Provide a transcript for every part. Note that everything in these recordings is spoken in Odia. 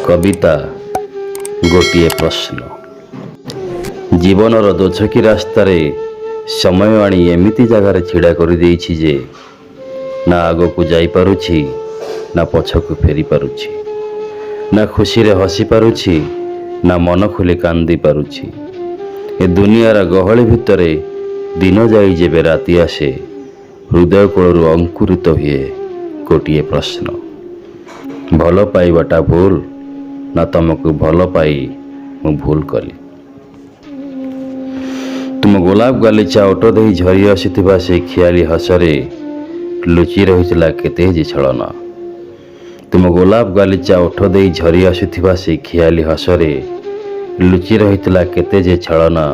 କବିତା ଗୋଟିଏ ପ୍ରଶ୍ନ। ଜୀବନର ଦୋଛକି ରାସ୍ତାରେ ସମୟ ଆଣି ଏମିତି ଜାଗାରେ ଛିଡ଼ା କରିଦେଇଛି ଯେ ନା ଆଗକୁ ଯାଇପାରୁଛି, ନା ପଛକୁ ଫେରିପାରୁଛି, ନା ଖୁସିରେ ହସିପାରୁଛି, ନା ମନ ଖୋଲି କାନ୍ଦି ପାରୁଛି। ଏ ଦୁନିଆର ଗହଳି ଭିତରେ ଦିନ ଯାଇ ଯେବେ ରାତି ଆସେ, ହୃଦୟ କୋଳରୁ ଅଙ୍କୁରିତ ହୁଏ ଗୋଟିଏ ପ୍ରଶ୍ନ: ଭଲ ପାଇବାଟା ଭୁଲ, ନା ତମକୁ ଭଲ ପାଇ ମୁଁ ଭୁଲ କଲି? ତୁମ ଗୋଲାପ ଗାଲିଚା ଓଠ ଦେଇ ଝରି ଆସୁଥିବା ସେଇ ଖିଆଲି ହସରେ ଲୁଚି ରହିଥିଲା କେତେ ଯେ ଛଳନା। ତୁମ ଗୋଲାପ ଗାଲିଚା ଓଠ ଦେଇ ଝରି ଆସୁଥିବା ସେଇ ଖିଆଲି ହସରେ ଲୁଚି ରହିଥିଲା କେତେ ଯେ ଛଳନା।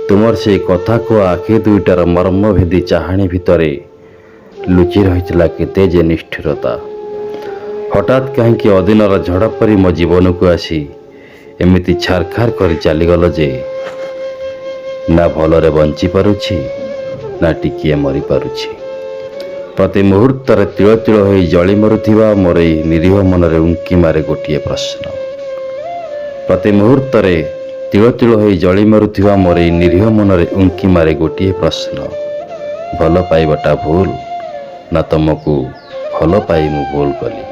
ତୁମର ସେଇ କଥା କୁହା ଆଖି ଦୁଇଟାର ମର୍ମଭେଦୀ ଚାହାଣୀ ଭିତରେ ଲୁଚି ରହିଥିଲା କେତେ ଯେ ନିଷ୍ଠୁରତା। ହଠାତ୍ କାହିଁକି ଅଦିନର ଝଡ଼ ପରି ମୋ ଜୀବନକୁ ଆସି ଏମିତି ଛାରଖାର କରି ଚାଲିଗଲ ଯେ ନା ଭଲରେ ବଞ୍ଚି ପାରୁଛି, ନା ଟିକିଏ ମରିପାରୁଛି। ପ୍ରତି ମୁହୂର୍ତ୍ତରେ ତିଳ ତିଳ ହୋଇ ଜଳି ମରୁଥିବା ମୋର ଏଇ ନିରୀହ ମନରେ ଉଙ୍କି ମାରେ ଗୋଟିଏ ପ୍ରଶ୍ନ। ପ୍ରତି ମୁହୂର୍ତ୍ତରେ ତିଳ ତିଳ ହୋଇ ଜଳି ମରୁଥିବା ମୋର ଏଇ ନିରୀହ ମନରେ ଉଙ୍କି ମାରେ ଗୋଟିଏ ପ୍ରଶ୍ନ: ଭଲ ପାଇବାଟା ଭୁଲ, ନା ତମକୁ ଭଲ ପାଇ ମୁଁ ଭୁଲ କଲି?